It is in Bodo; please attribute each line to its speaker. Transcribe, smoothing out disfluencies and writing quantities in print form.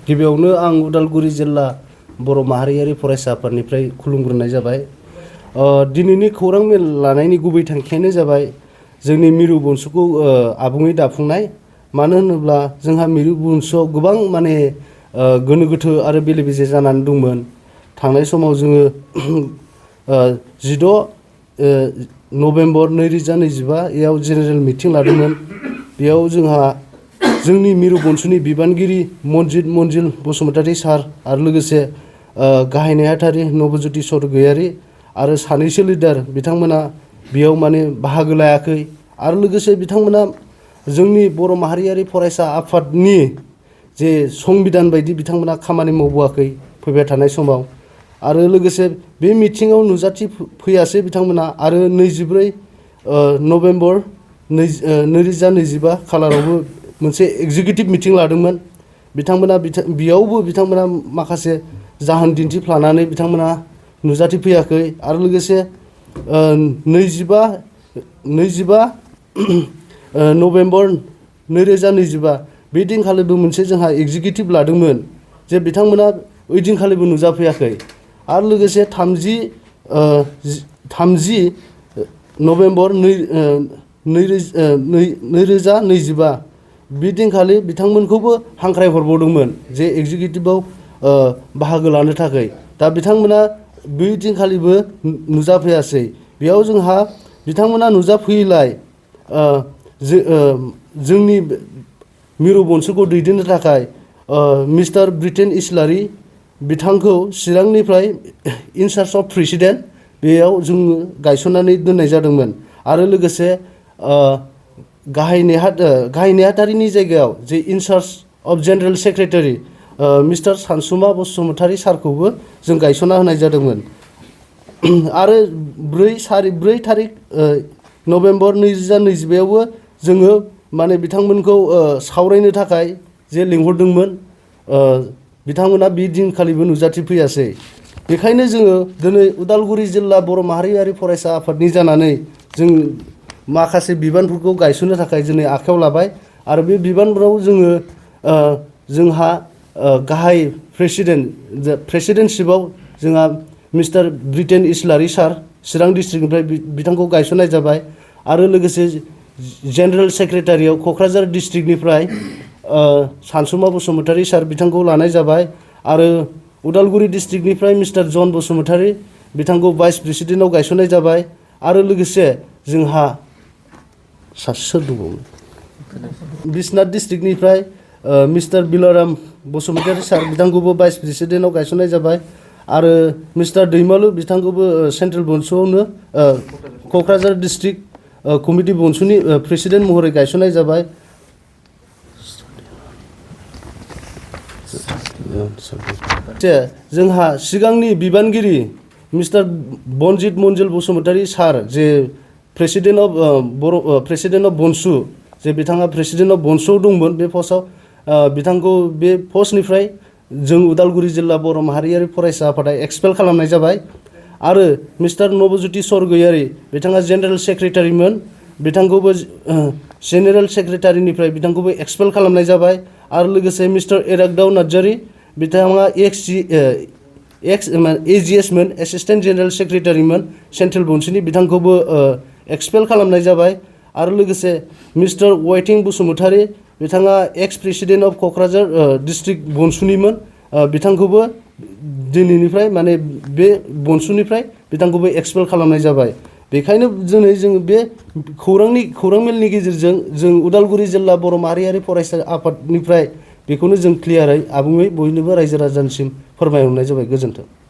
Speaker 1: गिबियावनो आं उदालगुरि जिल्ला बर' माहारियारि फरायसा आफादनिफ्राय खुलुमग्रोनाय जाबाय। दिनैनि खौरां मेल लानायनि गुबै थांखियानो जाबाय जोंनि मिरु बनसुखौ आबुङै दाफुंनाय। मानो होनोब्ला जोंहा मिरु बनसुआव गोबां माने गोनो गोथो आरो बेले बेजे जानानै दंमोन। थांनाय समाव जोङो 16 नभेम्बर 2025 जेनेरेल मिटिं लादोंमोन। बेयाव जोंहा जोंनि मिरु बनसुनि बिबानगिरि मनजित मन्जिल बसुमतारी सार आरो लोगोसे गाहाय नेहाथारि नबज्योति सरगयारि आरो सानैसो लिडार बिथांमोना बेयाव माने बाहागो लायाखै। आरो लोगोसे बिथांमोना जोंनि बर' माहारियारि फरायसा आफादनि जे संबिधान बायदि बिथांमोना खामानि मावबोआखै फैबाय थानाय समाव। आरो लोगोसे बे मिटिङाव नुजाथि फैयासै बिथांमोना। आरो 24 नभेम्बर 2025 खालारावबो मोनसे एगजिकिउटिभ मिटिं लादोंमोन। बेयावबो बिथांमोना माखासे जाहोन दिन्थिफ्लानानै बिथांमोना नुजाथिफैयाखै। आरो लोगोसे 25 नभेम्बर 2025 बे दिनखालिबो मोनसे जोंहा एगजिकिउटिभ लादोंमोन जे बिथांमोना ओइदिनखालिबो नुजाफैयाखै। आरो लोगोसे 30 नभेम्बर 2025 बे दिनखालि बिथांमोनखौबो हांख्राय हरबावदोंमोन जे एगजिकिउटिभआव बाहागो लानो थाखाय। दा बिथांमोना बै दिनखालिबो नुजाफैयासै। बेयाव जोंहा बिथांमोना नुजाफैयैलाय जोंनि मिरु बनसुखौ दैदेननो थाखाय मिस्टार ब्रिटेन इस्लारि बिथांखौ चिरांनिफ्राय इनचार्ज अफ प्रेसिडेन्ट बेयाव जोङो गायसननानै दोननाय जादोंमोन। आरो लोगोसे गाहाय नेहाथारिनि जायगायाव जे incharge of general secretary mister Sansuma Basumatary सारखौबो जों गायसनना होनाय जादोंमोन। आरो 4 थारिख नभेम्बर 2025आवबो जोङो माने बिथांमोनखौ सावरायनो थाखाय जे लिंहरदोंमोन बिथांमोना बे दिनखालिबो नुजाथिफैयासै। बेखायनो जोङो दिनै उदालगुरि जिल्ला बर' माहारियारि फरायसा आफादनि जानानै जों माखासे बिबानफोरखौ गायसननो थाखाय दिनै आखायाव लाबाय। आरो बे बिबानफोराव जोंहा गाहाय प्रेसिडेन्टशिपआव जोंहा मिस्टार ब्रिटेन इस्लारि सार चिरां डिस्ट्रिक्टनिफ्राय बिथांखौ गायसननाय जाबाय। आरो लोगोसे जेनेरेल सेक्रेटारियाव क'क्राझार डिस्ट्रिक्टनिफ्राय सानसुमा बसुमतारी सार बिथांखौ लानाय जाबाय। आरो उदालगुरि डिस्ट्रिक्टनिफ्राय मिस्टार जन बसुमतारी बिथांखौ भाइस प्रेसिडेन्टआव गायसननाय जाबाय। आरो लोगोसे जोंहा सोर दंबावो बिश्वनाथ डिस्ट्रिक्टनिफ्राय मिस्टार बिलाराम बसुमतारी सार बिथांखौबो भाइस प्रेसिडेन्टआव गायसननाय जाबाय। आरो मिस्टार दैमालु बिथांखौबो सेन्ट्रेल बनसुआवनो क'क्राझार डिस्ट्रिक्ट कमिटि बनसुनि प्रेसिडेन्ट महरै गायसननाय जाबाय। जोंहा सिगांनि बिबानगिरि मिस्टार मनजित मन्जिल बसुमतारी सार जे प्रेसिडेन्ट अफ BoNSU जे बिथाङा प्रेसिडेन्ट अफ BoNSUआव दंमोन। बे पस्टआव बिथांखौ बे पस्टनिफ्राय जों उदालगुरि जिल्ला बर' माहारियारि फरायसा आफादा एक्सपेल खालामनाय जाबाय। आरो मिस्टार नबज्योति सरगयारि बिथाङा जेनेरेल सेक्रेटारिमोन। बिथांखौबो जेनेरेल सेक्रेटारिनिफ्राय बिथांखौबो एक्सपेल खालामनाय जाबाय। आरो लोगोसे मिस्टार एरागदाव नार्जारि बिथाङा AGSमोन एसिस्टेन्ट जेनेरेल सेक्रेटारिमोन सेन्ट्रेल बनसुनि बिथांखौबो एक्सपेल खालामनाय जाबाय। आरो लोगोसे मिस्टार वाइटिं बसुमतारी बिथाङा एक्स प्रेसिडेन्ट अफ क'क्राझार डिस्ट्रिक्ट बनसुनिमोन। बिथांखौबो दिनैनिफ्राय माने बे बनसुनिफ्राय बिथांखौबो एक्सपेल खालामनाय जाबाय। बेखायनो दिनै जों बे खौरां मेलनि गेजेरजों जों उदालगुरि जिल्ला बर' माहारियारि फरायसा आफादनिफ्राय बेखौनो जों क्लियारै आबुङै बयनोबो रायजो राजानिसिम फोरमायहरनाय जाबाय। गोजोन्थों।